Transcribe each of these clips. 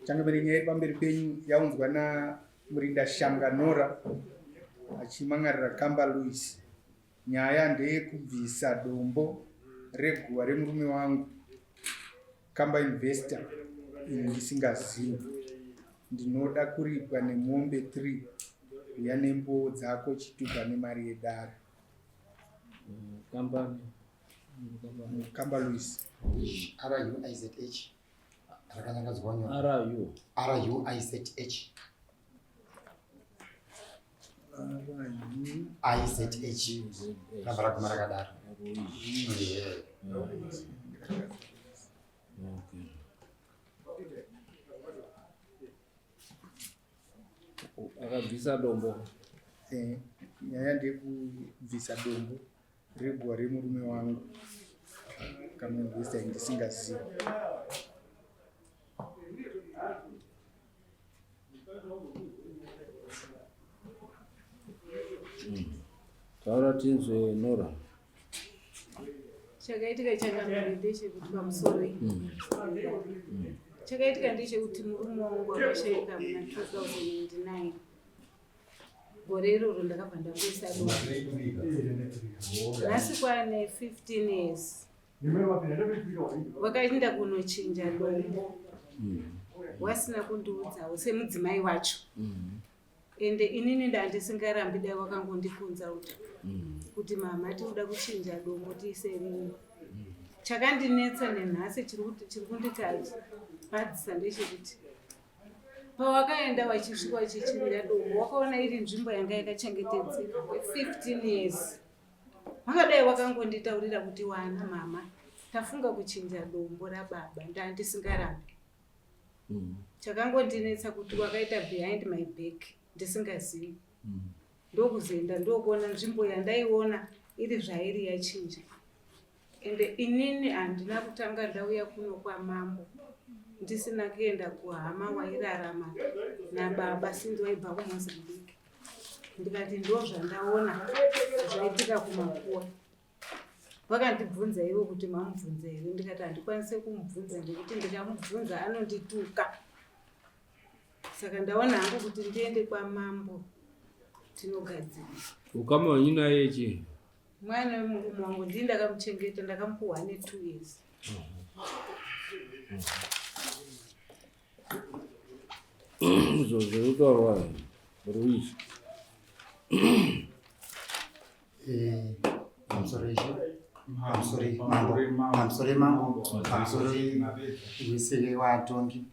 Changamire, nyaya iri pamberi penyu yaunzwa naMurinda Shanga Nora achimangarira Kamba Louis. Nyaya ndeyekubvisa dombo reguva remurume wangu Kamba Investor ini ndisingazivi. Ndinoda kuripwa nemombe 3 uya nembowo dzako chitupa nemari yedare. Kambani. Kamba Louis. R-U-I-Z-H. Rakanyangadzwa nyora. R-U. R-U-I-Z-H. I-Z-H. Ramba raguma rakadaro. Yeah. Okay. Akabvisa dombo. Eh, nyaya ndeyekubvisa dombo reguva remurume wangu kamuinvesta ndisingazivi. Taura tinzwe Nora. Chakaitika changamire ndechekuti pamusoro Chakaitika ndechekuti murume wangu akashaika muna 2009. Gore iroro ndakabva ndakuisa dombo. Nhasi kwane 15 years. Vakaenda kunochinja dombo. Wasina kundiudzawo semudzimai wacho. Ende inini ndandisingarambi dai wakangondikunza kuti mama tinoda kuchinja dombo tiise rimwe. Chakandinetsa nenhasi chiri kunditadzisa ndechekuti pawakaenda wachisvika wachichinja dombo wakaona iri nzvimbo yanga yakachengetedzeka kwe15 years. Wakadai wakangonditaurira kuti wana mama tafunga kuchinja dombo rababa ndandisingarambi. Chakangondinetsa kuti wakaita behind my back ndisingazivi. Ndokuzoenda ndokuona nzvimbo yandaiona iri zvairi yachinja. Ende inini handina kutanga ndauya kuno kwamambo ndisina kuenda kuhama wairarama nababa sinzi waibva kuMozambique. Ndikati ndozvandaona zvaitika kumakuwa. Vakandibvunza ivo kuti mamubvunza here, ndikati handikwanise kumubvunza nekuti ndikamubvunza anondituka. Saka ndaona hangu kuti ndiende kwamambo tinogadzirisa. Ukama hwenyu naye chii? Mwana wemurume wangu ndini ndakamuchengeta, ndakamupuhwa ane 2 years. Izvo zviri kutaurwa Ruiz. Pamusoro ishe, pamusoro mambo, pamusoro mambo, pamusoro wese watongi.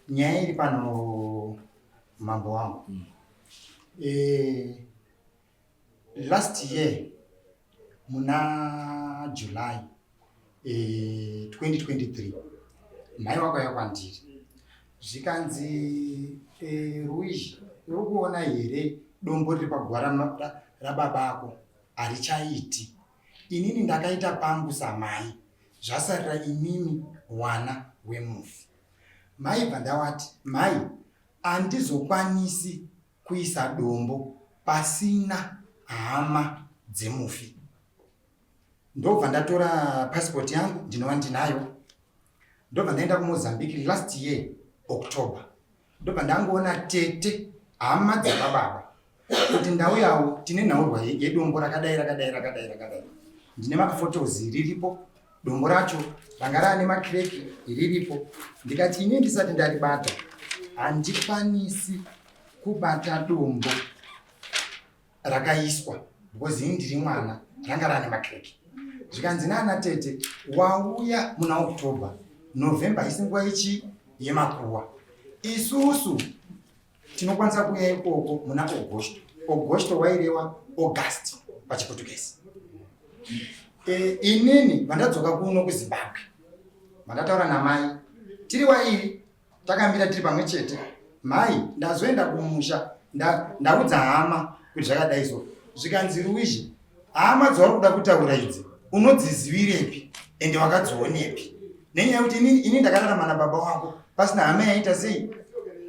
Nyaya iri pano mambo wangu. Last year muna July 2023 mai wakauya kwandiri zvikanzi Ruizhi uri kuona here dombo riri paguva rababa ako harichaiti. Inini ndakaita pangu samai zvasarira imimi wana wemufi. Mai bva ndawati mai handizokwanisi kuisa dombo pasina hama dzemufi. Ndobva ndatora passport yangu ndinova ndinayo, ndobva ndaenda kuMozambique last year October, ndobva ndangoona tete hama dzababa kuti ndauyawo tine nhaurwa yedombo rakadai rakadai rakadai rakadai, ndine mafotos riripo dombo racho ranga raane makireki riripo. Ndikati ini ndisati ndaribata handikwanisi kubata dombo rakaiswa because ini ndiri mwana, ranga raane makireki. Zvikanzi naana tete wauya muna October, November haisi nguva ichi yemakuwa, isusu tinokwanisa kuuya ikoko muna Augusto. Augusto wairewa August pachiPortuguese. Inini vandadzoka kuno kuZimbabwe vandataura namai tiri wairi takamira tiri pamwe chete. Mai ndazoenda kumusha ndaudza hama kuti zvakadai so, zvikanzi Ruizhi hama dzauri kuda kutaura idzi unodzizivirepi ende wakadzionepi? Nenyaya yekuti ini ndakararama nababa wako pasina hama yaita sei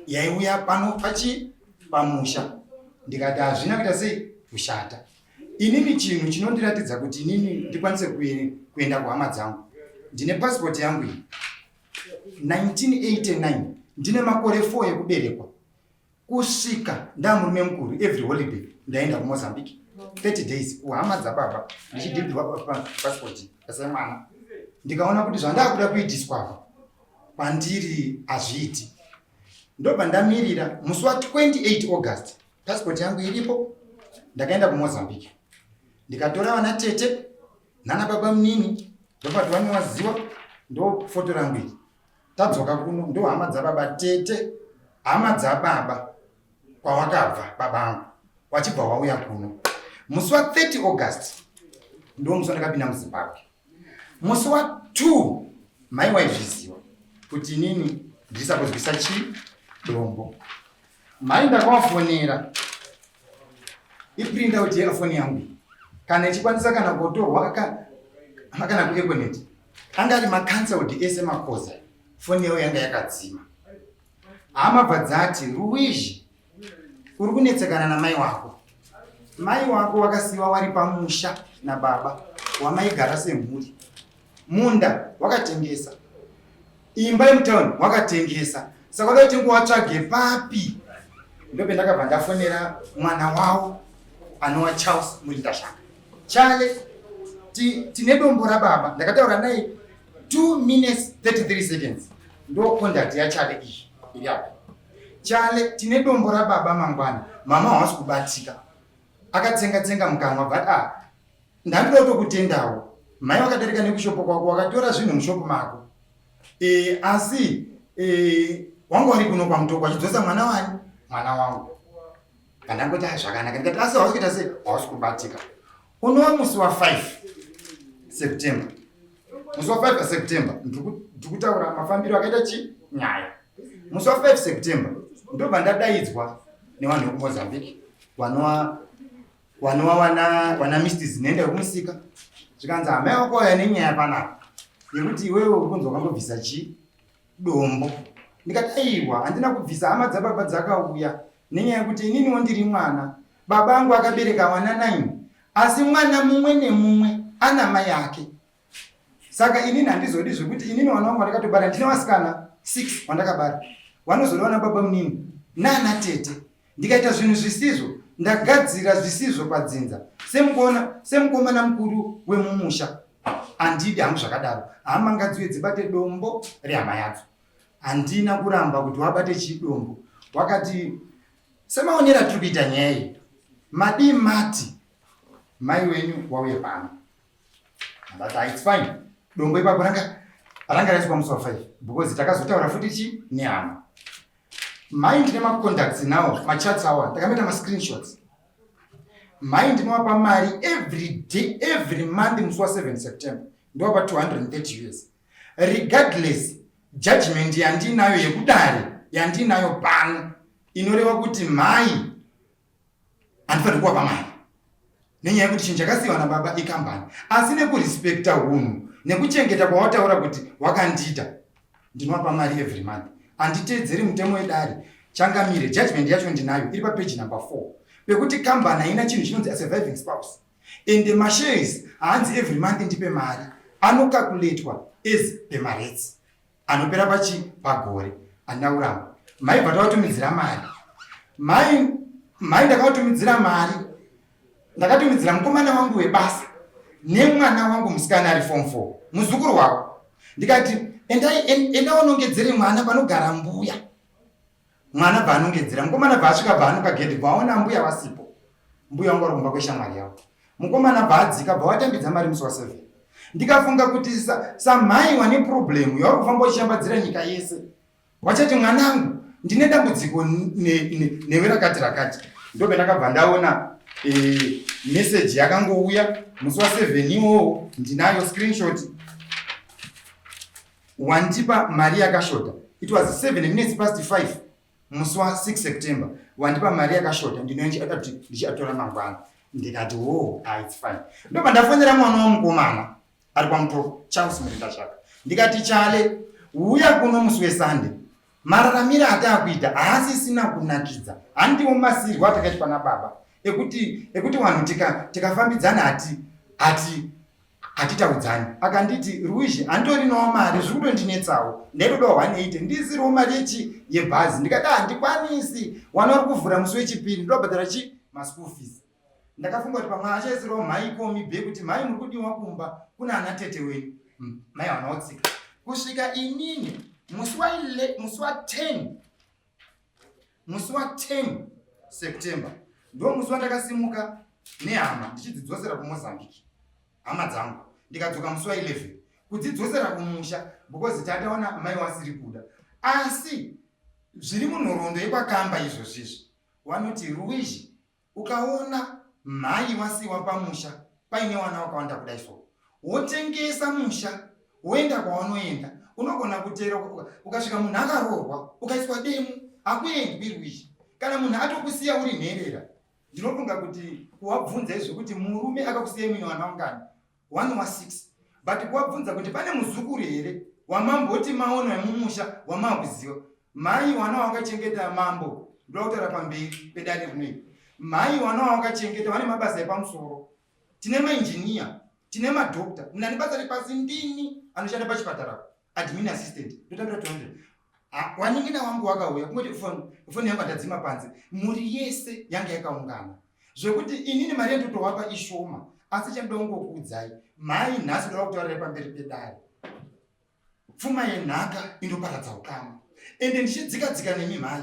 yaiuya pano pachi pamusha. Ndikati hazvina kuita sei kushata. Inini chinhu chinondiratidza kuti inini ndikwanise kuenda kuhama dzangu, ndine passport yangu iyi. 1989 ndine makore 4 ekuberekwa kusvika ndamurume mukuru, every holiday ndaenda kuMozambique 30 days kuhama dzababa, ndichidhibhirwa pasipoti semwana. Ndikaona kuti zvandakuda kuitiswa apa kwandiri hazviiti. Ndobva ndamirira musi wa28 August, pasipoti yangu iripo. Ndakaenda kuMozambique, ndikatora vana tete nana baba munini, ndobva vanowaziwa. Ndo foto rangu iri. Tadzoka kuno, ndo hama dzababa, tete, hama dzababa kwawakabva baba angu, wachibva wauya kuno. Musi wa30 August ndo musi wandakapinda muZimbabwe. Musi wa2 mai waizviziva kuti inini ndiri kuzobvisa chii, dombo. Mai ndakavafonera, iprintout yefoni yangu kana ichikwanisa kana kutorwa kana kuEconet, anga ari macancelled ese makoza, foni yavo yanga yakadzima. Hama bva dzati, "Ruwizhi, uri kunetsekana namai wako. Mai wako wakasiyiwa wari pamusha nababa wamaigara semhuri. Munda wakatengesa, imba yemutauni wakatengesa, saka uda kuti watsvage papi?" Ndopendakabva ndafonera mwana wavo anova Charles Murindashaka. "Chale, tine dombo rababa." Ndakataura naye 2 minutes 33 seconds. Ndo contact yaChale iyi iri apa. "Chale, tine dombo rababa mangwana, mama hawasi kubatika." Akatsenga tsenga mukanwa, but ah, "Ndandoda kutokutendawo. Mai wakadarika nekushopo kwako, wakatora zvinhu mushopo mako. E, asi e, wanga wari kuno kwaMutoko achidzosa mwana wani, mwana wangu." Pandangoti, "Ah, zvakanaka." Ndikati, "Asi hausi kuita sei, hausi kubatika." Unova musi wa5 September. Musi wa5 September, ndiri kutaura mafambiro akaita chi nyaya. Musi wa5 September ndobva ndadaidzwa nevanhu vekuMozambique, vanova wana Mr Zinenda wekumusika. Zvikanzi, "Hamai wako wauya nenyaya panapa yekuti iwewe uri kunzi wakambobvisa chi dombo." Ndikati, "Aiwa, handina kubvisa. Hama dzababa dzakauya nenyaya yekuti ininiwo ndiri mwana. Baba angu akabereka vana 9, asi mwana mumwe nemumwe ana mai ake. Saka inini handizodi zvekuti inini vana vangu vandakatobara, ndine vasikana 6 vandakabara, vanozoda vana baba munini nana tete. Ndikaita zvinhu zvisizvo, ndagadzira zvisizvo padzinza. Semukuona, semukomana mukuru wemumusha, handidi hangu zvakadaro. Hama ngadziuye dzibate dombo rehama yadzo." Handina kuramba kuti wabate chidombo. Wakati, "Semaonero atiri kuita nyaya iyi, madii mati mai wenyu wauye pano?" Ndati, "It's fine." Dombo ipapo ranga raiswa musi wa5, because takazotaura futi chi nehama. Mai ndine macontacts nawo, machats awa, ndakamaita mascreenshots. Mai ndinovapa mari every day, every month. Musi wa7 September ndovapa 230 US, regardless judgment yandinayo yekudare, yandinayo pano, inoreva kuti mai handifaniri kuvapa mari nenyaya yekuti chinhu chakasiyiwa nababa ikambani. Asi nekurespekta hunhu nekuchengeta kwawataura kuti wakandiita, ndinovapa mari every month. Handiteedzeri mutemo wedare, changamire. Judgment yacho ndinayo, iri papeji number 4, pekuti kambani haina chinhu chinonzi a surviving spouse, and mashares haanzi every month ndipe mari, anokakuletwa as pemarates anopera pachi pagore. Handina kuramba. Maibva tavatumidzira mari mai. Mai ndakavatumidzira mari, ndakatumidzira mukomana wangu webasa nemwana wangu musikana ari form 4, muzukuru wavo. Ndikati, "Endai, enda wanongedzere mwana panogara mbuya." Mwana bva anongedzera, mukomana bva asvika, bva anuka gedhi, bva aona mbuya vasipo. Mbuya wangu vari kumba kweshamwari yavo. Mukomana bva adzika, bva watambidza mari musi wa7. Ndikafunga kuti samhai wane problem yauri kufamba uchishambadzira nyika yese, wachati, "Mwanangu, ndine dambudziko newe rakati rakati." Ndobe ndakabva ndaona meseji yakangouya musi wa7 iwowo, ndinayo screenshot: "Wandipa mari yakashota." It was 7 minutes past 5 musi wa6 September. "Wandipa mari yakashota, ndichiatora mangwana." Ndikati, "Wo, ah, it's fine." Ndobva ndafonera mwana wamukomana ari kwaMutoko, Charles Murindashaka. Ndikati, "Chale, uya kuno musi weSunday. Mararamiro ataakuita haasisina kunakidza. Handiwo masirwo atakaitwa nababa ekuti vanhu tikafambidzana hati hati. Hatitaudzani. Akanditi Ruizhi handitorinawo mari zviri kutondinetsawo. Ndaitodawo 180 ndisiriwo mari yechi yebhazi. Ndikati handikwanisi. Wana uri kuvhura musi wechipiri ndobhadhara chi maschool fees. Ndakafunga kuti pamwe achaisirawo mhai komi be kuti mhai muri kudiwa kumba kuna ana tete wenyu. Mai havana kutsika. Kusvika inini musi wa musi wa 10 musi wa 10 September ndo musi wandakasimuka nehama ndichidzidzosera kuMozambique hama dzangu ndikadzoka musi wa 11 kudzidzosera kumusha because tataona mai wasiri kuda asi zviri munhoroondo yekwakamba izvozvizvi wanoti Ruizhi Ukaona mhai wasiiwa pamusha paine wana wakawanda kudai so wotengesa musha woenda kwaunoenda unogona kutera ukasvika munhu akaroorwa ukaiswa demo hakuendwi rwizhi kana munhu atokusiya uri nherera ndinofunga kuti kuwabvunza izvo kuti murume akakusiya muine wana ungani one wa 6 but kuwabvunza kuti pane muzukuru here wamamboti maona wemumusha wamakuziva mhai wana wakachengeta mambo ndoda kutaura pamberi pedare rinoi mhai wana wakachengeta vane mabasa epamusoro tine mainjiniya tine madhokta munhu ane basa repasi ndini anoshanda pachipatara admin assistant ndotambira 200 ah, waningina wangu wakauya kungoti foni yangu andadzima panze mhuri yese yanga yakaungana zvekuti inini mari yandotowapa ishoma asi chandoda kungokuudzai mhai nhasi ndoda kutaurirai pamberi pedare pfuma yenhaka inoparadza ukama ende ndichidzikadzika nemi mhai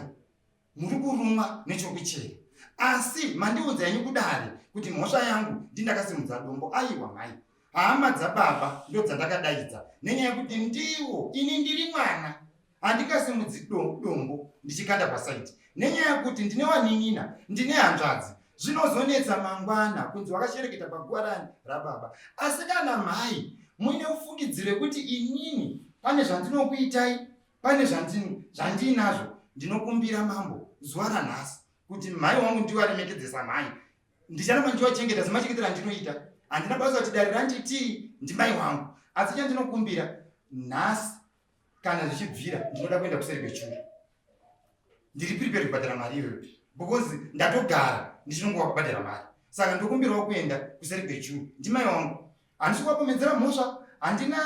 muri kurumwa nechokuchera asi mandiudza henyu kudare kuti mhosva yangu ndindakasimudza dombo aiwa mhai hama dzababa ndodzandakadaidza nenyaya yekuti ndiwo ini ndiri mwana handingasimudzi dombo ndichikanda pasaiti nenyaya yekuti ndine wanin'ina ndine hanzvadzi zvinozonetsa mangwana kunzi wakashereketa paguva rani rababa asi kana mhai muine ufungidziro yekuti inini pane zvandinokuitai pane zvandiinazvo ndinokumbira mambo zuva ranhasi kuti mhai wangu ndiwaremekedzesa mhai ndicharamba ndichiwachengeta semachengetero andinoita handina basa kuti dare randitii ndimai wangu asi chandinokumbira nhasi kana zvichibvira ndinoda kuenda kuseri kwechuru ndiri prepare kubhadhara mari iyoyo because ndatogara ndichinongova kubhadhara mari saka ndokumbirawo kuenda kuseri kwechuru ndimai wangu handisi kuvapomedzera mhosva handina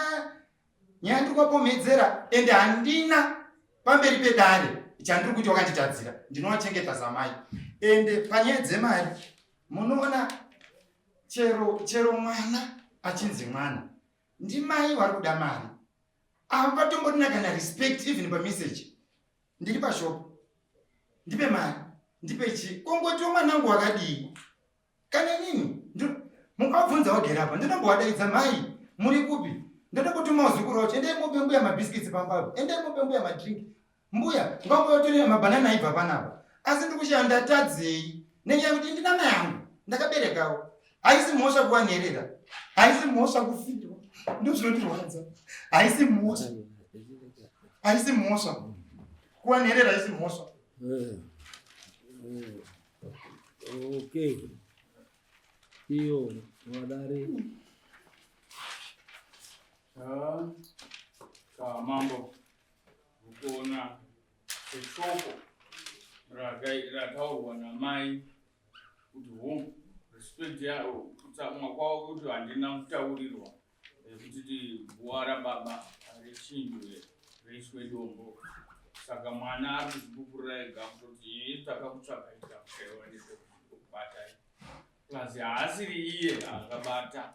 nyaya ndiri kuvapomedzera ende handina pamberi pedare chandiri kuti wakanditadzira ndinovachengeta samai ende panyaya dzemari munoona chero chero mwana achinzi mwana ndimai vari kuda mari havatomborina kana respect even pamessage ndiri pashop ndipe mari ndipe chii kongoti mwanangu wakadii kana inini mukabvunza wagera apa ndinombowadaidza mai muri kupi ndoda kutuma uzukuru wacho endai mupe mbuya mabhiskits pambapo endai mupe mbuya madrink mbuya ngambouya mabhanana aibva panapa asi ndikushaya ndatadzei nenyaya yekuti ndina mai angu ndakaberekawo haisi mhosva kuva nherera haisi mhosva kufirwa ndozvinotirwadza haisi mhosva haisi mhosva kuva nherera haisi mhosva eh, eh, okay iyo vadare ah, mambo Ukuona seshoko rataurwa namai kuti hongu respect kutsamwa kwavo kuti handina kutaurirwa kuti guwa rababa richinjwe riiswe dombo saka mwana ari kuzvipupurira ega kutoti ii takakutsvagai takushaiwa nekubatai plus haasiri iye akabata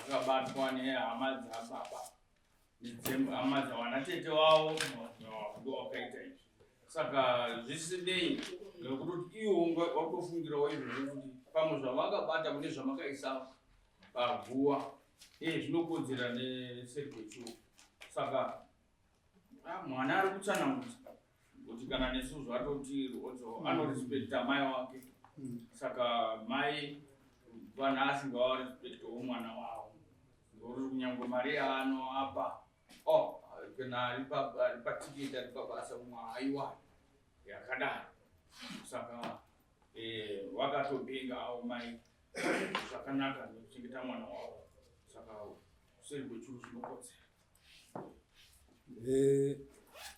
akabatwa nehama dzababa hama dzawana tete wavo ndo wakaita izvi saka zvisinei nekuti iwo wakutofungirawo izvozvo kuti pamwe zvavakabata mune zvamakaisa paguwa e zvinokodzera neseri kwechuo saka ah, mwana ari kutsanangudza kuti kana nesu zvatotirwadzawo anorespekta mai wake hmm. saka mai vanhasi ngavarespektewo mwana wavo ngekuti kunyangwe mari yaanoapa oh, kana ari patiketi ari pabasa umwe haiwani yakadaro saka eh, vakatobhinga avo mai zvakanaka nekuchengeta mwana wavo saka kuseri kwechuru zvinokodzera Eh,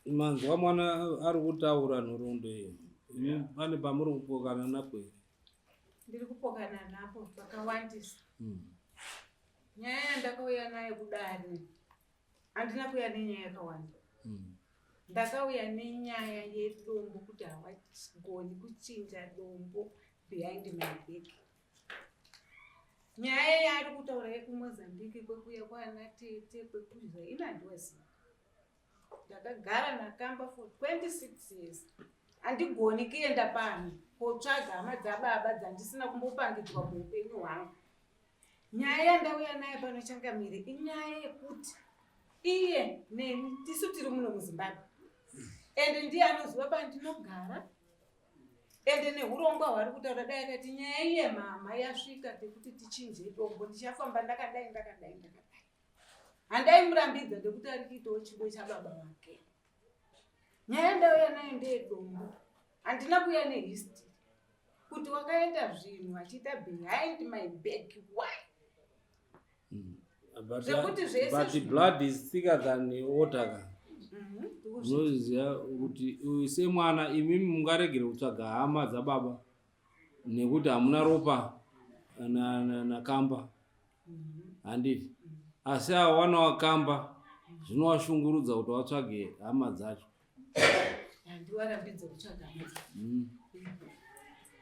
manzwa mwana ari kutaura nhoroondo iyi imi pane pamuri kupokana napo here ndiri kupokana napo pakawandisa hmm. Nyaya yandakauya nayo kudare, handina kuuya nenyaya yakawanda. Ndakauya nenyaya yedombo, kuti hawagoni kuchinja dombo behind my back. Nyaya yaari kutaura yekuMozambique, kwekuya kwana tete, kwekuza, ina handiwaziva. Ndakagara nakamba for 26 years, handigoni kuenda pano kotsvaga hama dzababa dzandisina kumbopangidzwa muupenyu hwangu. Nyaya yandauya nayo pano, changamire, inyaya yekuti iye neni tisu tiri muno muZimbabwe, ende ndiye anoziva pandinogara, ende neurongwa hwari kutaura, dai akati nyaya iye mama yasvika tekuti tichinje dombo, ndichafamba ndakadai, ndakadai, ndakadai, handaimurambidza ndekuti ari kuitawo chido chababa vake. Nyaya ndauya nayo ndeyedombo, handina kuuya nehistory kuti wakaita zvinhu achiita behind my back. Why? Zvekuti zvese But blood is thicker than water ka. Unoziva kuti uyu semwana, imimi mungaregere kutsvaga hama dzababa nekuti hamuna ropa nakamba, handiti? Asi ava wana wakamba zvinovashungurudza kuti watsvage hama dzacho. Handiwarambidze kutsvaga hama dzako.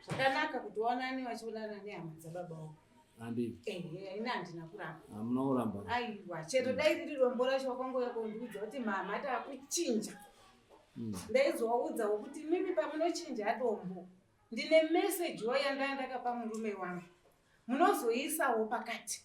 Zvakanaka kuti waonane vachionana nehama dzababa wako. Handiti? Ehe, ina handina kuramba. Hamuna kuramba. Aiwa, chero dai riri dombo racho wakangouya kondiudza kuti mama taakuchinja, ndaizowaudzawo kuti mimi pamunochinja dombo, ndine mesejiwo yandaa ndakapa murume wangu, munozoisawo pakati.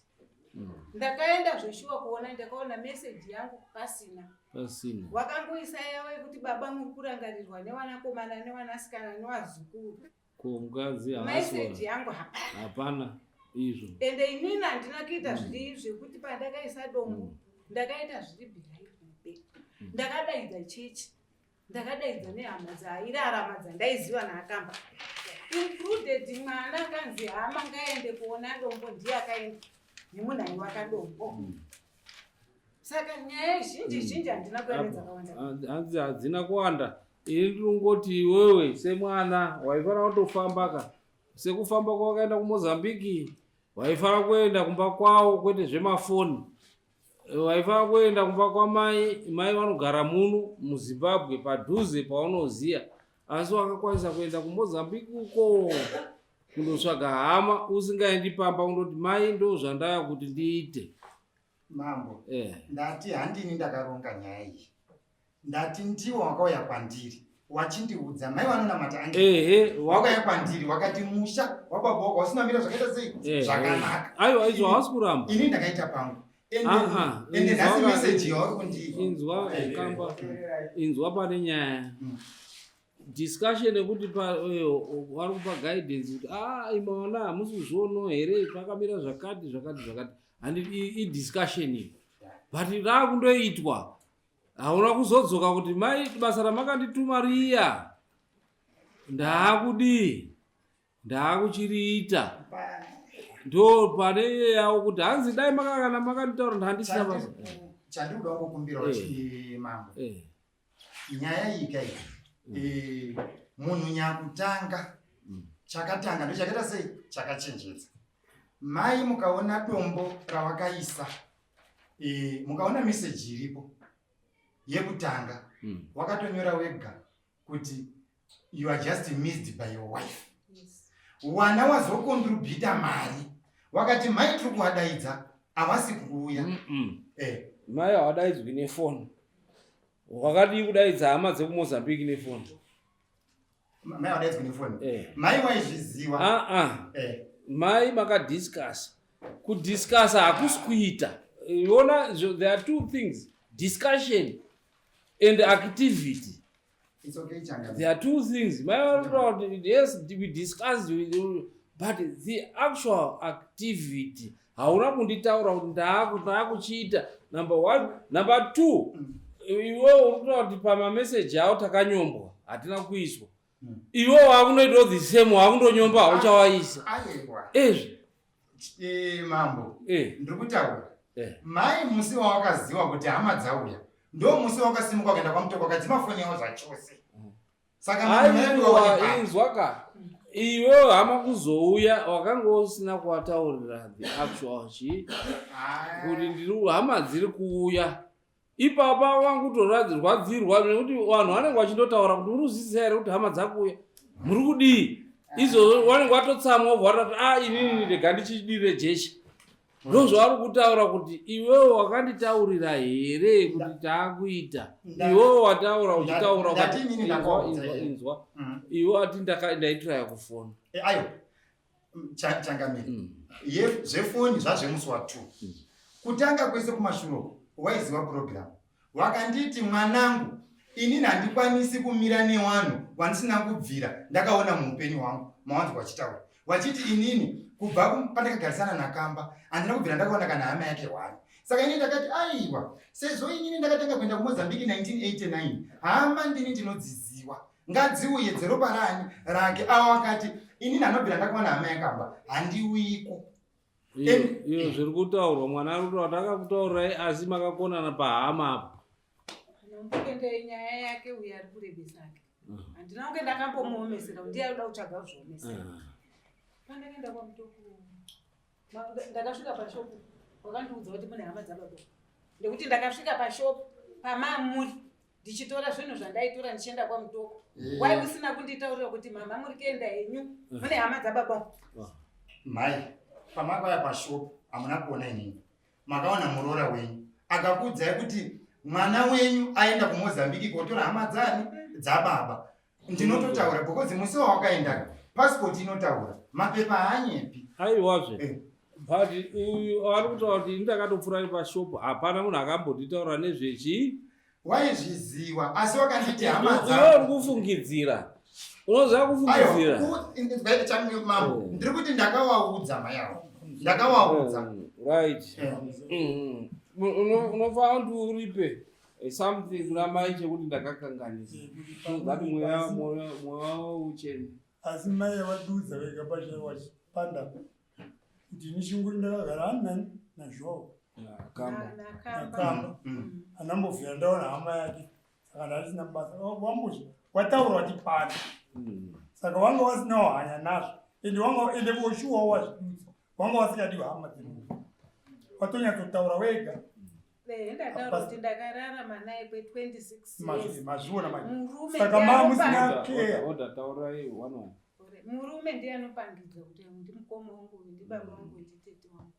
Ndakaenda zveshuwa kuona, ndakaona meseji yangu pasina. Pasina. Wakangoisa yavo yekuti baba muri kurangarirwa nevanakomana nevanasikana nevazukuru. Ko mukadzi? Meseji yangu hapana. Hapana izvo. Ende inini handina kuita zviri zvekuti pandakaisa dombo, ndakaita zviri behind my back. Ndakadaidza chechi, ndakadaidza nehama dzairarama dzandaiziva naakamba, included mwana akanzi hama ngaende kuona dombo, ndiye akaenda nemunhu aiwaka dombo. Saka nyaya zhinji zhinji handina kuya nedzakawanda. Hanzi hadzina kuwanda. Ini ndinongoti iwewe semwana waifanira kutofamba ka, sekufamba kwawakaenda kuMozambiki. Waifanira kuenda kumba kwavo, kwete zvemafoni. Waifanira kuenda kumba kwamai, mai vanogara muno muZimbabwe padhuze paunoziya, asi wakakwanisa kuenda kuMozambiki uko kundotsvaga hama, usingaendi pamba kundoti mai, ndo zvandaya kuti ndiite. Mambo, ndati handini ndakaronga nyaya iyi. Ndati ndiwo wakauya kwandiri wachindiudza, mai vanonamata ange wakauya kwandiri wakati musha wababa wako wasinamira zvakaita sei, zvakanaka. Aiwa, izvo hausi kuramba. Ini ndakaita pangu. Ah, ah, Ende nhasi inzwa meseji yauri kundi Inzwa kamba, inzwa, pane nyaya. Discussion yekuti vari kupa guidance kuti a imaona hamusi kuzvionawo here, pakamira zvakati zvakati zvakati, handi idiscussion iyi, but raakundoitwa hauna kuzodzoka kuti mai, basa ramakandituma riya ndaakudii, ndaakuchiriita. Ndo pane yawo kuti hanzi dai makakana makanditaura, ndandisina basa. Chandiri kuda kungokumbirawo, mambo, nyaya iyi kai, munhu nyakutanga chakatanga ndo chakaita sei, chakachenjedza mai. Mukaona dombo rawakaisa, mukaona meseji iripo yekutanga, wakatonyora wega kuti you are just missed by your wife. Wana wazokontribhuta mari, wakati mai tiri kuvadaidza, havasi kuuya. Mai havadaidzwi nefoni. Wakadii kudaidza hama dzekuMozambique nefoni? Mai vadaidzwi nefoni? Eh. Mai waizviziva. Ah, ah. Mai makadiscussa. Kudiscussa hakusi kuita. Iona, there are two things, discussion and activity. It's okay, Changa. There are two things. Mai varikutaura kuti yes, we discussed but the actual activity hauna kunditaura kuti ndaakuchiita, number one. Number two, iwewe uri kutaura kuti pamameseji avo takanyombwa, hatina kuiswa. Iwe wakundoitawo the same, wakundonyomba, hauchawaisa. Aiwa. Ezvi. Mambo, ndiri kutaura, mai, musi wawakaziva kuti hama dzauya ndo musi wakasimuka kuenda kwaMutoko, wakadzima foni yavo zvachose. Saka Aiwa, inzwa ka. Iwewe hama kuzouya wakanga usina kuwataurira the actual chi kuti ndiri hama dziri kuuya ipapa wangutorwadzirwa nekuti vanhu vanenge vachindotaura kuti uri kuzwisisa here kuti hama dzakuuya muri kudii izvozvo vanenge vatotsamwa vobva vatati a ah, inini rega ndichidire jecha ndozvavari kutaura kuti iwewe wakanditaurira here kuti taakuita iwewe wataura uchitaura inzwa mm. iwe ati ndaitiraya kufona eh, ayo changamire mm. zvefoni zvazvemusi wa two mm. kutanga kwese kumashure waiziva program Wakanditi mwanangu inini handikwanisi kumira newanhu wandisina kubvira ndakaona muupenyu hwangu mawanzwa wachitaura wachiti inini kubva pandakagarisana nakamba handina kubvira ndakaona kana hama yake hwani saka inini ndakati aiwa sezvo inini ndakatanga kuenda kumozambique 1989 hama ndini ndinodziziwa ngadziuye dzeropa rani rake avo akati inini anobvira ndakaona hama yakamba handiuyiko Iyo zviri kutaurwa mwana ari kutaura takakutaurirai asi makakonana pahama apa. Ndokende nyaya yake uyo ari kurebesa ake. Mm. Handina kunge ndakambomuomesera ndiye ari kuda kutsvaga kuzviomesera. Mm. Pandakaenda kwaMutoko ndakasvika pashopu wakandiudza kuti mune hama dzababa. Ndekuti ndakasvika pashopu pamamuri ndichitora zvinhu zvandaitora ndichienda kwamutoko eh. wai usina kunditaurira kuti mama muri kuenda henyu eh. mune hama dzababa ah. Mhai pamakauya pashop hamuna kuona inini makaona muroora wenyu akakuudzai kuti mwana wenyu aenda kumozambiki kotora hama dzani dzababa ndinototaura because musi wawakaenda passport inotaura mapepa haanyepi aiwazve eh. But uyu ari kutaura kuti ini ndakatopfuura nepashop hapana munhu akambonditaura nezvechii Waizviziwa asi wakanditi hama dzangu. Uri kufungidzira. Unoziva kufungidzira. Mambo, oh. ndiri kuti ndakawaudza mai avo. Ndakawaudza. Oh, right. Eh. Mm. Unofanira kuti uripe eh, something kuna mai chekuti ndakakanganisa. So that mweya mweya wavo uchene. Asi mai vadiudza vega pachapanda kuti ini shinguri ndakagara ani nazvoo nakamba mm. anambobvira ndaona hama yake saka ndasina basa wambuzi wataura wati pano mm. saka wanga wasinawo hanya nazvo ende wanga ende voshuwa wazvidudza wanga wasingadiwo hama dzemunhu watonyatsotaura wega ndataura kuti ndakararama naye kwe 26 years mazviona manje saka mamusina care murume ndiye anopangidzwa kuti ndimukoma wangu uyu ndibaba wangu nditete wangu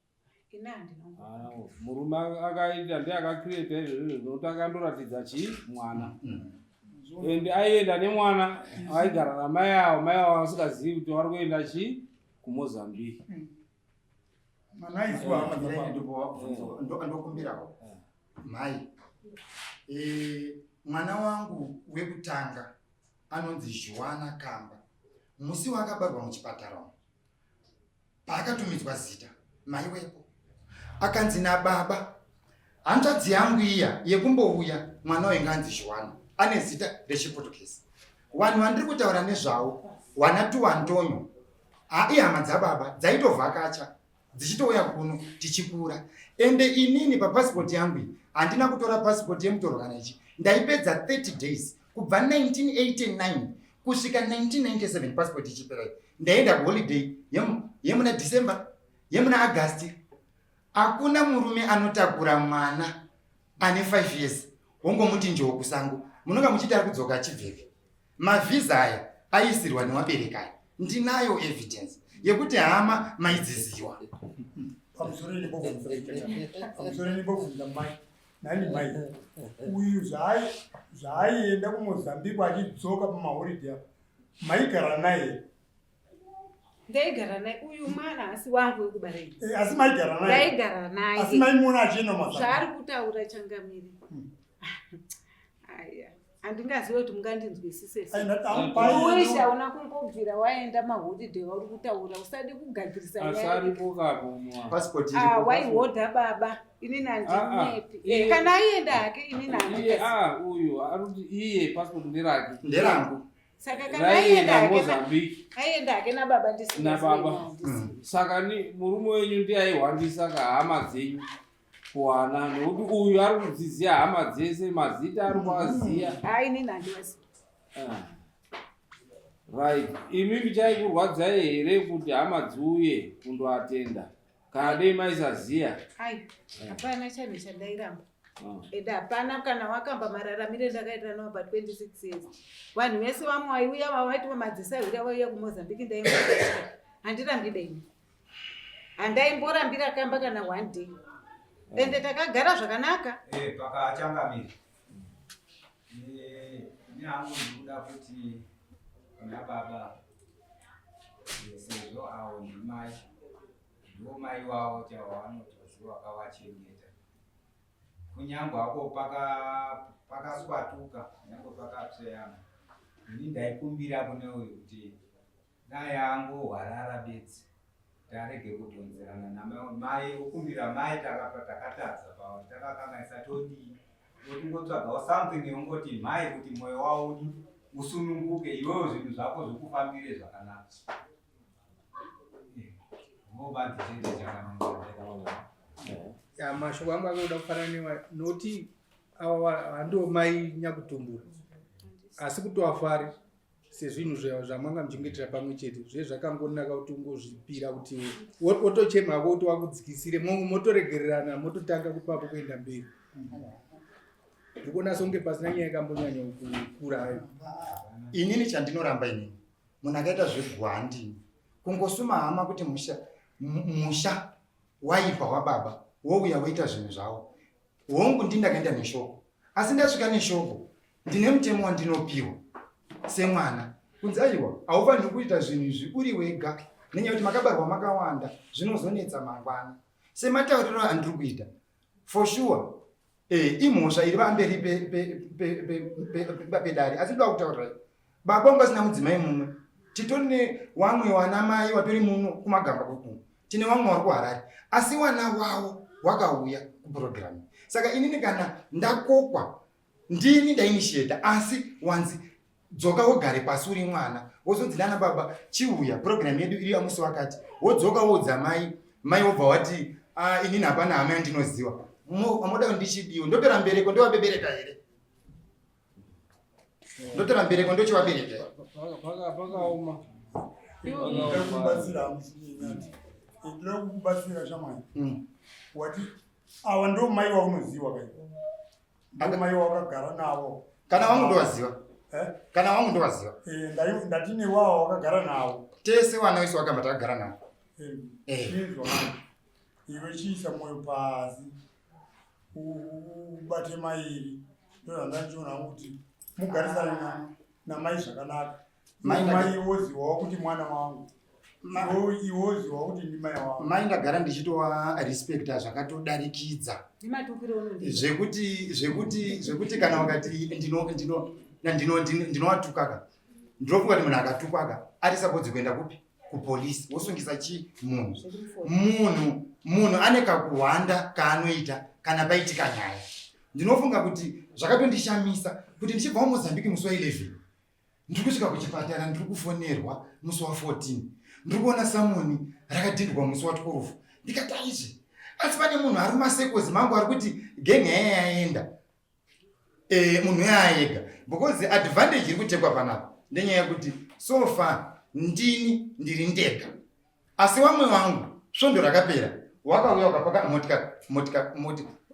ini handina ah, murume akaita ndiye akacreata izvozvo zvinokuti akandoratidza chii mwana mm. and aienda nemwana aigara namai avo mai avo vasingazivi kuti vari kuenda chii kumozambique mm. Ndokumbirawo mhai eh, mwana wangu wekutanga anonzi Joana Kamba musi waakabarwa muchipatara umu paakatumidzwa zita mai wepo akanzi nababa hanzvadzi yangu iya yekumbouya mwana uyu ngaanzi Joana ane zita rechiportuguese vanhu vandiri kutaura nezvavo wana tuantonyo ihama dzababa dzaitovhakacha dzichitouya kuno tichikura ende inini papasipoti yangu iyi handina kutora pasipoti yemutorwa kana ichi ndaipedza 30 days kubva 1989 kusvika 1997 pasipoti ichipera ndaenda kuholiday yemuna december yemuna august hakuna murume anotakura mwana ane 5 years wongomuti njoo kusango munonga muchiti ari kudzoka achibvepi Mavhiza aya aisirwa newabereki aya ndinayo evidence yekuti hama maidziziwa. Pamusoro ndibobvunza pamusoro ndibobvunza mai nani mai uyu zvaaienda kumozambique achidzoka pamaholiday apa maigara naye ndaigara naye uyu mwana asi wangu wekubara ini eh, asi maigara naye ndaigara naye asi maimuona achienda mazambique zvaari kutaura changamire hmm. aya handingazive kuti mungandinzwisise sei hauna kumbobvira waenda maholiday wauri kutaura usade kugadzirisa ah, waihodha baba inini handinyepi ah, ah. eh, kana aienda hake inini handii uyu arikuti iye passport nderake nderangu saka kana aienda hake aienda hake nababa ndisinababa mm. saka murume wenyu ndiye aihwandisa ka hama dzenyu kuwana nekuti uyu ari kudziziva hama dzese mazita ari kuaziva hayi inini handiwazi ah. Right, imi chaikurwadzai here kuti hama dziuye kundoatenda kana dei maisaziya? Ai, hapana chanhu chandairamba. Ende hapana kana wakamba mararamire ndakaita nawo pa 26 years. Vanhu vese vamwe vaiuya vavaiti vamadzisahwira vaiuya kuMozambique ndaingoa. Handirambi dei. Handaimborambira kamba kana one day. Ende takagara zvakanaka. Eh, pakachangamira. Eh, ini hangu ndikuda kuti kuna baba eh, sezvo avo ndimai ndiwo mai wavo chavo vanotoziva vakavachengeta kunyangwe hako pakaswatuka kunyangwe pakatsveyama ini ndaikumbira kune uyu kuti Dai angohwarara bedzi tarege kudhonzerana namai okumbira mai takapa takatadza pauri takakanganisa todii otingotsvagawo something yongoti mai kuti mwoyo wawo udi usununguke iwewo zvinhu zvako zvikufambire zvakanaka Ya, mashoko angu akuda kufanana newa noti ava handiwo mai nyakutumbura asi kutoafari sezvinhu zvamanga muchingoitira pamwe chete zve zvakangonaka kuti ungozvipira kuti wotochema hako kuti wakudzikisire motoregererana mototanga kupapo kuenda mberi. Ndikuona songe pasina nyaya yakambonyanya kukura hayo. Inini chandinoramba inini munhu akaita zveguwa handini kungosuma hama kuti musha musha waipa wababa wouya woita zvinhu zvawo. Hongu ndini ndakaenda neshoko asi ndasvika neshoko ndine mutemo wandinopiwa semwana kunzi aiwa haufaniri kuita zvinhu izvi uri wega nenyaya yekuti makabarwa makawanda zvinozonetsa mangwana sematauriro andiri kuita for sure eh, imhosva iri pamberi pedare asi ndoda kutaurirai baba wangu asina mudzimai mumwe titori newamwe wana mai watori muno kumagamba kuno tine wamwe wari kuharare asi wana wawo wakauya kupurogiramu saka inini kana ndakokwa ndini ndainisheta asi wanzi dzoka wogare pasi uri mwana wozonzi nana baba chiuya purogiramu yedu iri yamusi wakati wodzoka woudza mai mai wobva wati ah, inini hapana hama yandinoziva moda ndichidiwo ndotora mbereko ndovabebereka here ndotora mbereko ndochivabereka pakaoma kubatsira ndinoda kukubatsira shamwari mm. wati awa ndo mai waunoziwa kai ndo mai wakagara navo kana wangu ndowaziva eh? kana wangu ndowaziva eh, ndati newawa wakagara navo tese wana wese wakamba takagara navo eh. Iwe chiisa mwoyo pasi ubate mairi ndozvandandichiona hangu kuti mugarisane namai zvakanaka mai woziwawo kuti mwana wangu iwe woziwawo kuti ndimai wangu mai ndagara ndichitova respecta zvakatodarikidza zvekuti zvekuti zvekuti kana ukati ndino ndino ndino ndinowatukaka ndinofunga kuti munhu akatukwaka ari sapodzi kuenda kupi kupolisi wosungisa chii munhu munhu munhu ane kakuhwanda kaanoita kana paitika nyaya ndinofunga kuti zvakatondishamisa kuti ndichibva mumozambique musi wa 11 ndiri kusvika kuchipatara ndiri kufonerwa musi wa 14 ndiri kuona samoni rakadhindwa musi wa 12 ndikati aizve asi pane munhu ari mumasekozi mangu ari kuti genge yaya yaenda Eh, munhu yaayega because advantage iri kutekwa panapa ndenyaya yekuti so far ndini ndiri ndega asi wamwe wangu svondo rakapera wakauya wakapaka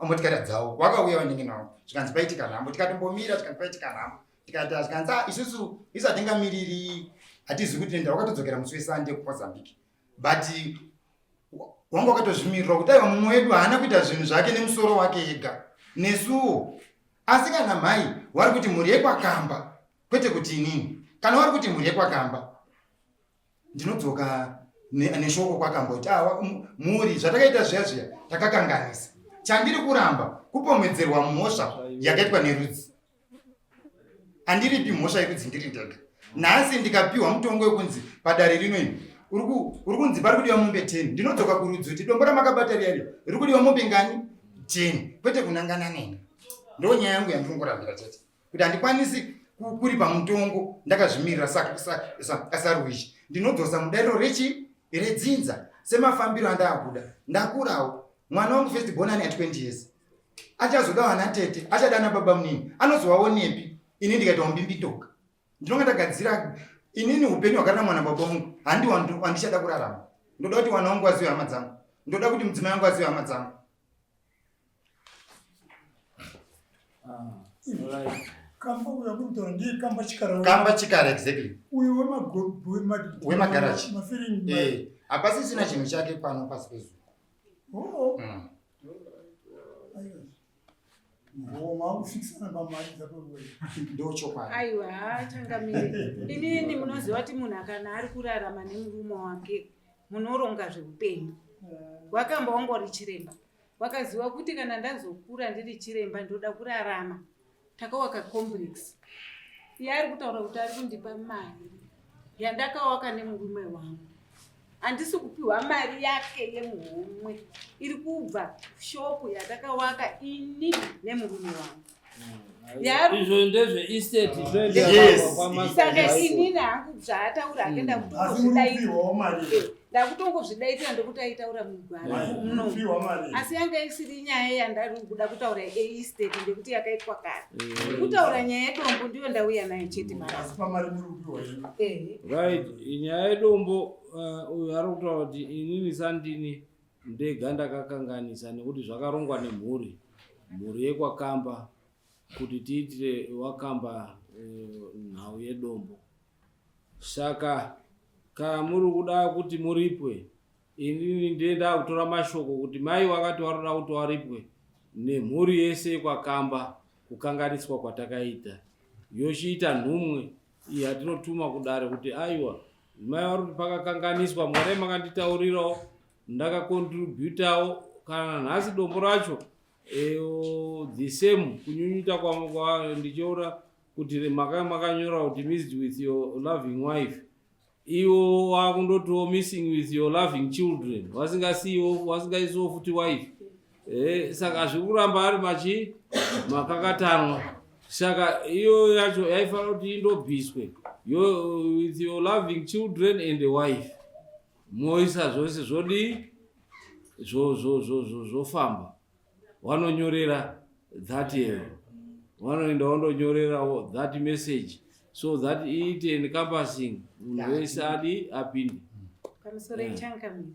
motikari dzavo wakauya vanenge navo zvikanzi paitika nhambo tikatombomira zvikanzi paitika nhambo tikati zvikanzi ah, isusu isu hatingamiriri hatizivi kuti nenda wakatodzokera musi wesande kumozambique but wanga wakatozvimirira kuti aiwa mumwe wedu haana kuita zvinhu zvake nemusoro wake ega nesuwo asi kana mhai wari kuti mhuri yekwakamba kwete kuti inini kana wari kuti mhuri yekwakamba ndinodzoka neshoko kwakamba kuti awa ah, mhuri zvatakaita zviya zviya takakanganisa chandiri kuramba kupomedzerwa mhosva yakaitwa nerudzi andiripi mhosva yekunzi ndiri ndega nhasi ndikapiwa mutongo wekunzi padare rino iri uri kunzi pari kudiwa mombe 10 ndinodzoka kurudzi kuti dombo ramakabata riya riya riri kudiwa mombe ngani 10 kwete kunangana neni ndo nyaya yangu yandinongorambira chete kuti handikwanisi kuripa mutongo ndakazvimirira saruichi ndinodzosa mudariro rechi redzinza semafambiro andaakuda ndakurawo mwana wangu first born ane 20 years achazoda vana tete achada ana baba munini anozovaonepi ini ndikaita umbimbitoka ndinonga ndagadzira Inini upenyu hwakararamwa nababa wangu handi wandichada kurarama. Ndoda kuti wana wangu wazive hama dzangu, ndoda kuti mudzimai wangu azive hama dzangu. Ah, right. Kamba uyo akutaura ndiye kamba chikara. Kamba chikara exactly. Uyo wemagaraji. Eh, hapasisina chinhu chake pano pasi pezuva. Oh. Ndochokwadi. Aiwa, changamire. Inini munoziva kuti munhu kana ari kurarama nemurume wake munoronga zveupenyu. Wakamba wangori chiremba. Wakaziva kuti kana ndazokura ndiri chiremba ndoda kurarama. Takawaka complex. Iye ari kutaura kuti ari kundipa mari yandakawaka nemurume wangu. Handisi kupiwa mari yake yemuhomwe iri kubva shopu yatakawaka ini nemurume wangu. Izvo ndezve estate Saka inini hangu zvaataura hake ndakutongozvidaitira ndokuti aitaura mugwara muno, asi yanga isiri nyaya yandari kuda kutaura yeestate ndekuti yakaitwa kare. Kutaura nyaya yedombo ndiyo ndauya nayo chete. Right, nyaya yedombo, uyu ari kutaura kuti inini sandini ndega ndakakanganisa nekuti zvakarongwa nemhuri, mhuri yekwakamba, kuti tiitire wakamba nhau yedombo. Saka kana muri kuda kuti muripwe, inini ndiye ndakutora mashoko kuti mai wakati waroda kuti waripwe nemhuri yese yekwakamba kukanganiswa kwatakaita, yochiita nhumwe iyi yatinotuma kudare kuti aiwa, mai vari kuti pakakanganiswa, mwari makanditaurirawo, ndakakontributawo. Kana nhasi dombo racho the same kunyunyuta kwa ndichiona kuti makanyora kuti missed with your loving wife, iwo wakundotiwo missing with your loving children, wasingasiyiwo wasingaisiwo futi wife. Saka zviri kuramba ari machi makakatanwa. Saka iyo yacho yaifanira kuti indobviswe, with your loving children and a wife, moisa zvose zvodii, zvofamba. Vanonyorera that yeyo, vanoenda vandonyorerawo that message so that iite encompassing, munhu wese adi apinde. Pamusoro, ichangamire,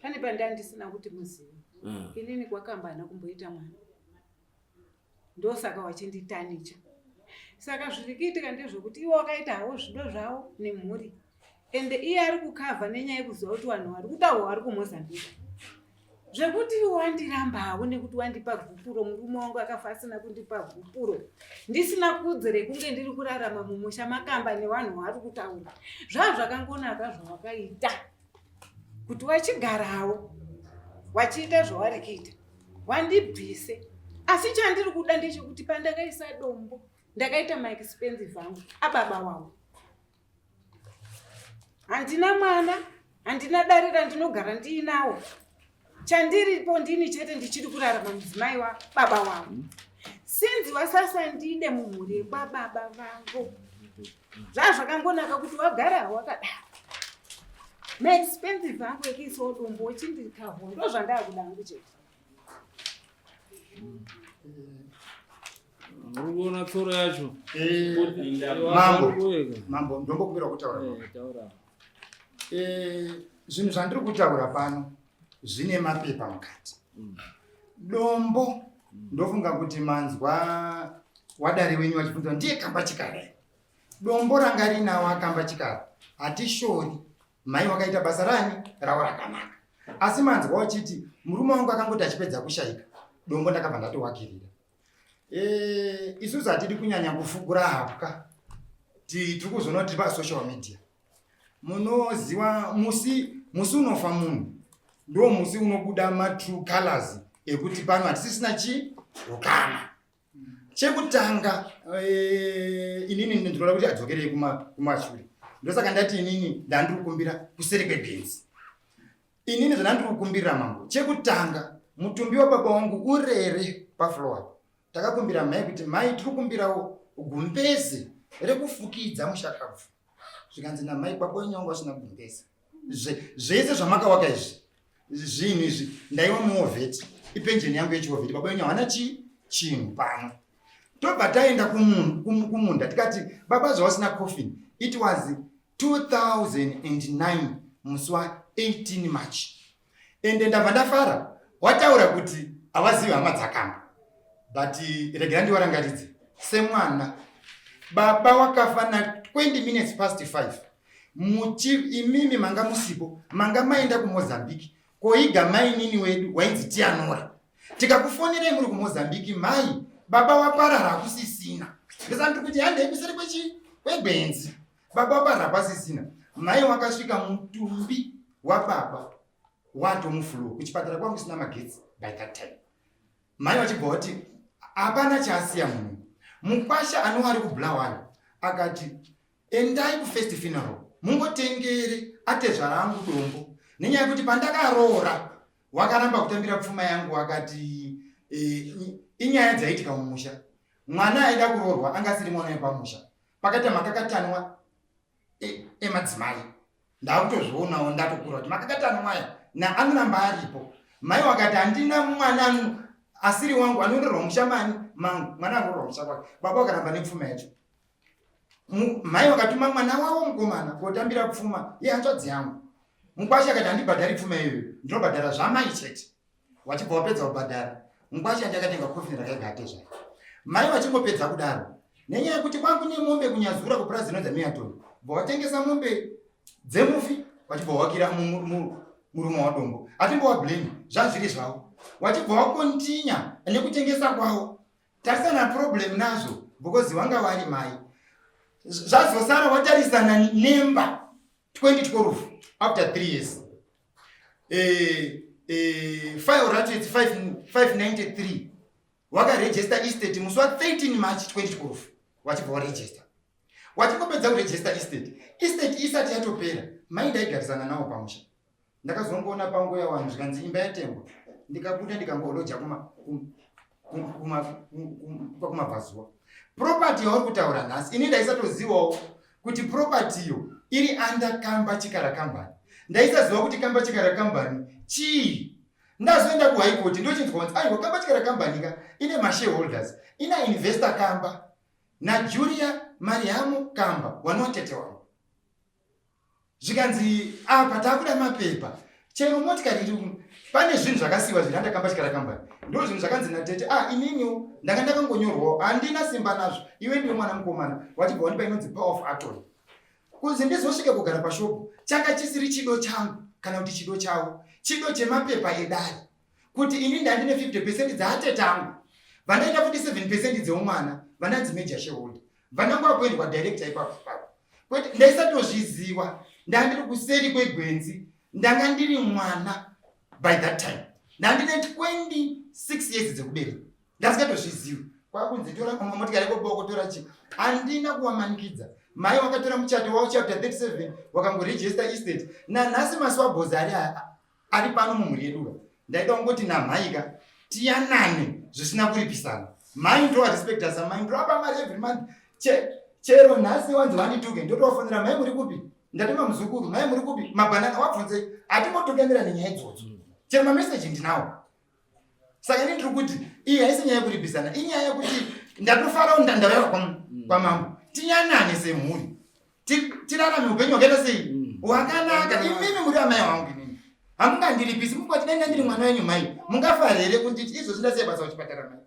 pane pandandisina kuti muzive. Inini kwakamba hana kumboita mwana, ndosaka wachinditanicha. Saka zviri kuitika ndezvekuti iwo wakaita hawo zvido zvavo nemhuri, ende iye ari kukavha nenyaya yekuziva kuti vanhu vari kutaurwa vari kuMozambique, zvekuti iwo wandirambawo nekuti wandipa gupuro. Murume wangu akafa asina kundipa gupuro, ndisina kudzi rekunge ndiri kurarama mumusha makamba nevanhu vari kutaura. Zvaa zvakangonaka zvawakaita kuti wachigarawo wachiita zvawari kuita, wandibvise. Asi chandiri kuda ndechekuti pandakaisa dombo ndakaita maexpensive angu ababa wavo. Handina mwana, handina dare randinogara ndiinawo. Chandiripo ndini chete ndichiri kurarama, mudzimai wababa wavo. Sinzi wasasandide mumhuri yekwababa vavo, zvazvakangonaka kuti wagara wakadaro. Maexpensive angu ekuisawo dombo uchindikahwo, ndo zvandakuda hangu chete. Muri kuona tsoro yacho? Mambo, mambo, ndombokumbira kutaura. Taura. Zvinhu zvandiri kutaura pano zvine mapepa mukati. Dombo, ndofunga kuti manzwa wadare wenyu vachibvunza ndiye kamba chikara. Dombo ranga rinawo akamba chikara, hatishori mai wakaita basa rani ravo rakanaka, asi manzwa uchiti murume wangu akangoti achipedza kushayika, dombo ndakabva ndatowakirira. Isusu hatidi kunyanya kufugura hapwa. Tiri kuzoona tiri pasocial media. Munoziva musi unofa munhu ndo musi unobuda matrue colors ekuti pano hatisisina chi ukama. Chekutanga, inini ndinoda kuti adzokerei kumashure. Ndosaka ndati inini ndandiri kukumbira kuseri kwebhenzi. Inini zvandandiri kukumbirira mambo, chekutanga, mutumbi wababa wangu urere pafloor. Takakumbira mai kuti mai, tiri kukumbirawo gumbeze rekufukidza mushakabvu. Zvikanzi namai, baba wenyu wangu vasina gumbeze. Zvese zvamakawaka izvi, zvinhu izvi, ndaiwa muovheti, ipenjeni yangu yechiovheti. Baba wenyu havana chinhu pano. Tobva taenda kumunda tikati baba zvavasina coffin, it was 2009 musi wa 18 March. Ende ndabva ndafara wataura kuti havazivi hama dzakamba, but regera ndiwarangaridze semwana. Baba wakafa na 20 minutes past 5 muchi imimi manga musipo, manga maenda kuMozambique koiga mainini wedu wainzi Tianora. Tikakufonerai muri kuMozambique, mai baba waparara hakusisina. Ndosaka ndiri kuti handei kuseri kwegwenzi. Baba waparara pasisina. Mai wakasvika mutumbi wababa watomufloor kuchipatara kwangu kusina magetsi by that time. Mai vachibva vati hapana chaasiya munhu. Mukwasha anova ari kuBulawayo akati endai kufirst funeral mungotengere atezvara angu dombo, nenyaya yekuti pandakaroora wakaramba kutambira pfuma yangu. Akati inyaya dzaiitika mumusha, mwana aida kuroorwa anga asiri mwana wepamusha, pakaita makakatanwa emadzimai. Ndakutozvionawo ndatokura kuti makakatanwa aya naanoramba aripo. Mai wakati handina mwana asiri wangu anorerwa musha mani mangu, mwana anorerwa musha kwake. Baba wakaramba nepfuma yacho. Mai wakatuma mwana wavo mukomana kotambira pfuma yehanzvadzi yangu. Mukwasha akati handibhadhari pfuma iyoyo, ndinobhadhara zvamai chete. Wachibva wapedza kubhadhara, mukwasha ndakatenga kofini rakaiga atezvai. Mai vachingopedza kudaro, nenyaya yekuti kwangu nemombe kuNyazura kupurazi inonzi Miaton, bva watengesa mombe dzemufi, vachibva wakira murume wadombo. Hatimbowablame, zvazviri zvavo. Wachibva wakontinya nekutengesa kwavo, tarisana problem nazvo because wanga wari mai. Zvazosara watarisana nemba 2012 after 3 years, file racho its 593. Wakaregister estate musi wa13 March 2012. Wachibva waregister, wachingopedza kuregister estate, estate isati yatopera, mai ndaigarisana nawo pamusha. Ndakazongoona panguva yavanhu zvikanzi imba yatengwa, ndikabuda ndikangoloja kumabvazuva. Property yauri kutaura nhasi, ini ndaisatozivawo kuti property iyo iri under Kamba Chikara Company. Ndaisaziva kuti Kamba Chikara Company chii. Ndazoenda kuHigh Court, ndochinzwa kunzi aiwa, Kamba Chikara Company ka ine mashareholders, ina investor Kamba naJulia Mariamu Kamba wanotete wangu. Zvikanzi apa taakuda mapepa, chero motikari iri pane zvinhu zvakasiyiwa zviri under Kamba Chikara Company. Ndo zvinhu zvakanzi natete, ah, ininiwo ndanga ndakangonyorwawo, handina simba nazvo, iwe ndiwe mwana mukomana. Wachibva wandipa inonzi power of attorney kunzi ndizosvike kugara pashopu. Changa chisiri chido changu kana kuti chido chavo, chido chemapepa edare kuti ini ndandine 50% dzaatete angu, vandaita futi 7% dzeumwana, vandanzi major shareholder, vandangoapoindwa director ipapo ipapo. Kwete, ndaisatozviziva, ndandiri kuseri kwegwenzi, ndanga ndiri mwana by that time, ndandine 26 years dzekubereka, ndasingatozvizivi. Kwakunzi tora motikari yekoboko, tora chi. Handina kuwamanikidza. Mai wakatora muchato wavo chapter 37, wakangoregister estate. Nanhasi maswabos ari pano mumhuri yeduka. Ndaida kungoti namhaika tiyanane zvisina kuripisana. Mai ndovarespecta samai, ndoapa mari every month. Chero nhasi wanzi wandituke, ndotovafonera, mai muri kupi, ndatuma muzukuru, mai muri kupi, mabhanana wabvunzei. Hatimbotukanira nenyaya idzodzo, chero mameseji ndinawo. Saka ini ndiri kuti iyi haisi nyaya yekuripisana, inyaya yekuti ndatofarawo ndauya kwamambo, tinyanane semhuri, tirarame upenyu hwakaita sei, hwakanaka. Imimi muri amai wangu, inini hamungandiripisi. Mungoti dai ndandiri mwana wenyu mai, mungafara here kunditi izvozvi ndasiya basa kuchipatara? Mai,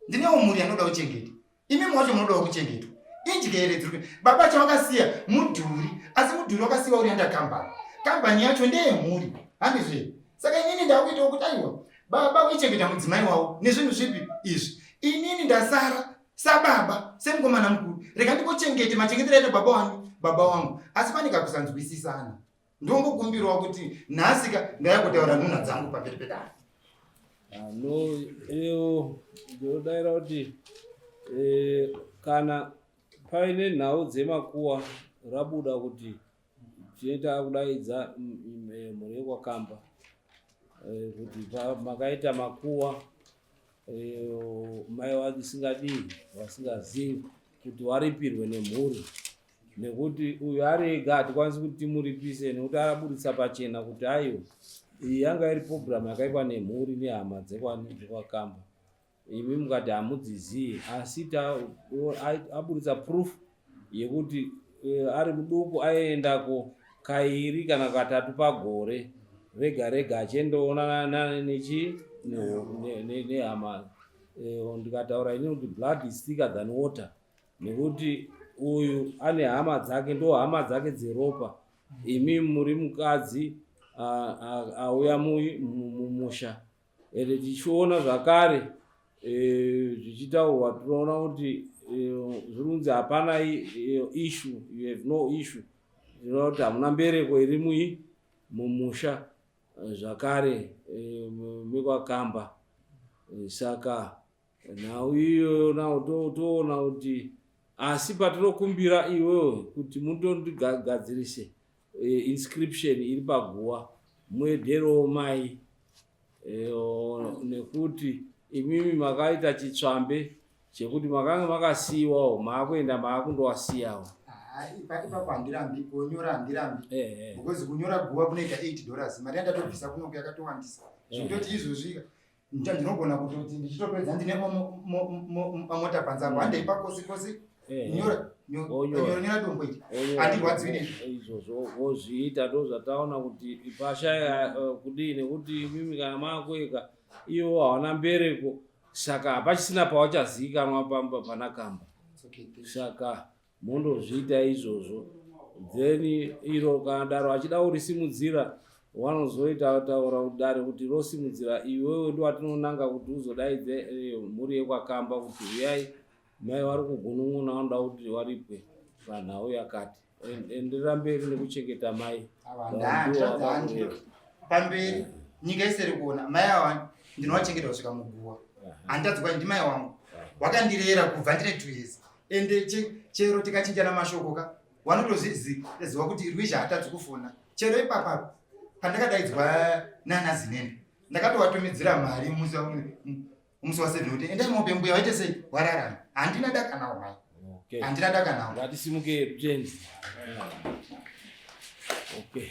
ndinewo mhuri yanoda kuchengeta, imimi wacho munodawo kuchengetwa. Indyere dziri baba chavakasiya mudhuri, asi mudhuri wakasiyiwa uri under kambani. Kambani yacho ndeyemhuri, handizve? Saka inini ndakuitawo kuti aiwa, baba uichengeta mudzimai wavo nezvinhu zvipi izvi. Inini ndasara sababa, semukomana mukuru, rega ndikochengete machengetero aita baba wangu, baba wangu. Asi pane kakusanzwisisana. Ndongokumbirawo kuti nhasika ndaya kutaura nhunha dzangu pamberi pedare. No, iyo ndinodaira kuti kana paine nhau dzemakuwa, rabuda kuti tinoita kudaidza mhuri yekwaKamba kuti makaita makuwa, mai vasingadii, vasingazivi kuti waripirwe nemhuri, nekuti uyu ari ega hatikwanisi kuti timuripise, nekuti araburitsa pachena kuti aiwa, iyi yanga iri program yakaitwa nemhuri nehama dzekwaKamba. Imi mukati hamudzizii, asi aburitsa proof yekuti eh, ari muduku aiendako kairi kana katatu pagore rega rega achiendoonana nechi nehama eh, ndikataura ini kuti blood is thicker than water nekuti uyu ane hama dzake ndo hama dzake dzeropa imi muri mukadzi auya mumusha ende tichiona zvakare e, zvichitaurwa tinoona kuti e, zviri kunzi hapana e, issue you have no issue tinoona kuti hamuna mbereko iri mui mumusha zvakare mekwakamba saka nhau iyoyo nawo toona kuti asi patinokumbira iwewe kuti mutondigadzirise inscription iri paguva muedherewo mai eh, nekuti imimi makaita chitsvambe chekuti makanga makasiyiwawo maakuenda maakundowasiyawo ipapo handirambi kunyora handirambi eh, eh. because kunyora guva kunoita 8 dollars mari yandatobvisa kunoku yakatowandisa zvekutoti izvozvi ndinogona kutoti ndichitopedza ndine mota panze apo handei pakosi kosi nyora nyora dombo iri handirwadziwi nezvo izvozvo wozviita ndo zvataona kuti pashaya eh, kudii nekuti imimi kana makueka ivo hawana mbereko saka hapachisina pawachazivikanwa pamba pana kamba saka Mondozviita izvozvo then iro kana daro achida kurisimudzira wanozoita taura dare kuti rosimudzira iwewe ndowatinonanga kuti uzodaidze eh, mhuri yekwakamba kuti huyai mai vari kugunun'una vanoda kuti waripwe panhau yakati enderera mberi nekuchengeta mai pamberi nyika iseri kuona mai ava ndinovachengeta kusvika muguwa handitadzi ndimai wangu wakandirera kubva ndine two years ende chero tikachinjana mashoko ka wanotozviziva kuti rwizha hatadzi kufona chero ipapa pandakadaidzwa nana zinene ndakatowatumidzira mari musi wa seven kuti endai mope mbuya waite sei wararama handina dakanawo mai handina dakanawo ngatisimuke tende okay.